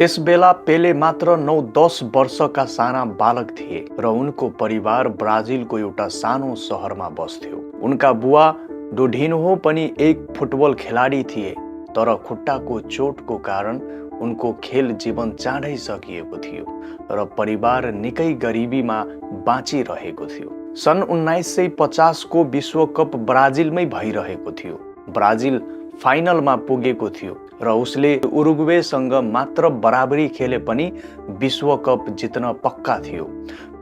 त्यसबेला पेले मात्र 9-10 वर्षका साना बालक थिए र उनको परिवार ब्राजिलको एउटा सानो सहरमा बस्थ्यो। उनका बुवा डोढिन्हो पनि एक फुटबल खेलाडी थिए, तर खुट्टाको चोटको कारण उनको खेल जीवन चाँडै सकिएको थियो र परिवार निकै गरिबीमा बाँचिरहेको थियो। सन् 1950 को विश्वकप ब्राजिलमै भइरहेको थियो। ब्राजिल फाइनलमा पुगेको थियो र उसले उरुग्वेसँग मात्र बराबरी खेले पनि विश्वकप जित्न पक्का थियो।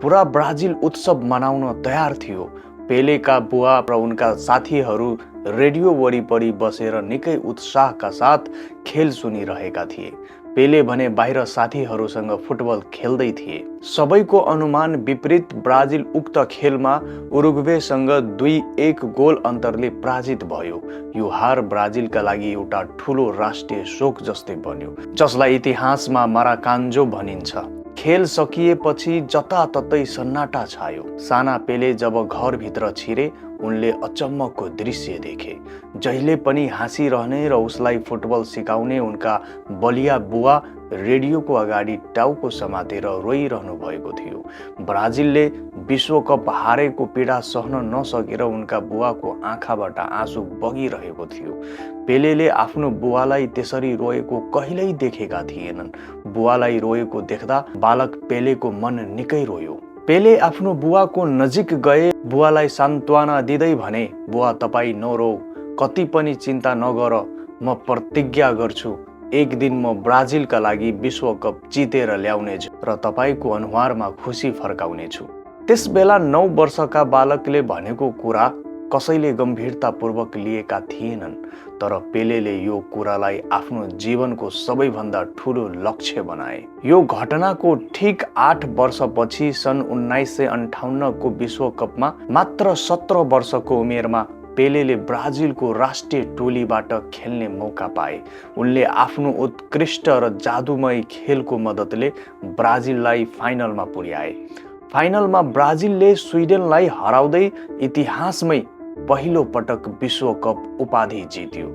पुरा ब्राजिल उत्सव मनाउन तयार थियो। पेलेका बुवा र उनका साथीहरू रेडियो वरिपरि बसेर निकै उत्साहका साथ खेल सुनिरहेका थिए। पेले भने बाहिर साथीहरूसँग फुटबल खेल्दै थिए। सबैको अनुमान विपरीत ब्राजिल उक्त खेलमा उरुग्वेसँग 2-1 गोल अन्तरले पराजित भयो। यो हार ब्राजिलका लागि एउटा ठूलो राष्ट्रिय शोक जस्तै बन्यो, जसलाई इतिहासमा माराकान्जो भनिन्छ। खेल सकिएपछि जताततै सन्नाटा छायो। साना पेले जब घरभित्र छिरे उनले अचम्मको दृश्य देखे। जहिले पनि हाँसिरहने र उसलाई फुटबल सिकाउने उनका बलिया बुवा रेडियोको अगाडि टाउको समातेर रोइरहनु भएको थियो। ब्राजिलले विश्वकप हारेको पीडा सहन नसकेर उनका बुवाको आँखाबाट आँसु बगिरहेको थियो। पेलेले आफ्नो बुवालाई त्यसरी रोएको कहिल्यै देखेका थिएनन्। बुवालाई रोएको देख्दा बालक पेलेको मन निकै रोयो। पेले आफ्नो बुवाको नजिक गए बुवालाई सान्त्वना दिँदै भने, बुवा तपाईँ नरो, कति पनि चिन्ता नगर, म प्रतिज्ञा गर्छु एक दिन म ब्राजिलका लागि विश्वकप जितेर ल्याउनेछु र तपाईको अनुहारमा खुसी फर्काउनेछु। त्यसबेला 9 वर्षका बालकले भनेको कुरा कसैले गम्भीरतापूर्वक लिएका थिएनन्, तर पेलेले यो कुरालाई आफ्नो जीवनको सबैभन्दा ठूलो लक्ष्य बनाए। यो घटनाको ठीक 8 वर्षपछि सन् 1958 को विश्वकपमा मात्र 17 वर्षको उमेरमा पेलेले ब्राजिलको राष्ट्रिय टोलीबाट खेल्ने मौका पाए। उनले आफ्नो उत्कृष्ट र जादुमय खेलको मद्दतले ब्राजिललाई फाइनलमा पुर्याए। फाइनलमा ब्राजिलले स्विडेनलाई हराउँदै इतिहासमै पहिलो पटक विश्वकप उपाधि जित्यो।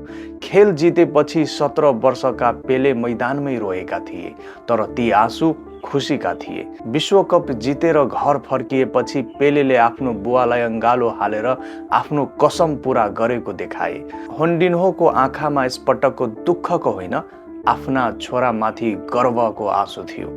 खेल जितेपछि 17 वर्षका पेले मैदानमै रोएका थिए, तर ती आँसु खुसीका थिए। विश्वकप जितेर घर फर्किएपछि पेलेले आफ्नो बुवालाई अंगालो हालेर आफ्नो कसम पूरा गरेको देखाए। डोढिन्होको आँखामा यसपटक दुःखको होइन, आफ्ना छोरामाथि गर्वको आँसु थियो।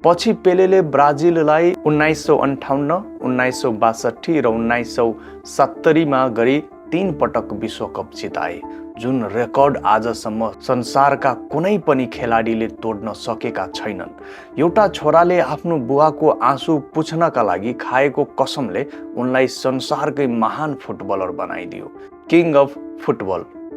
पछि पेलेले ब्राजिललाई 1958, 1962 र 1970 मा गरी 3 पटक विश्वकप जिताए, जुन रेकर्ड आजसम्म संसारका कुनै पनि खेलाडीले तोड्न सकेका छैनन्। एउटा छोराले आफ्नो बुवाको आँसु पुछ्नका लागि खाएको कसमले उनलाई संसारकै महान फुटबलर बनाइदियो। King of football.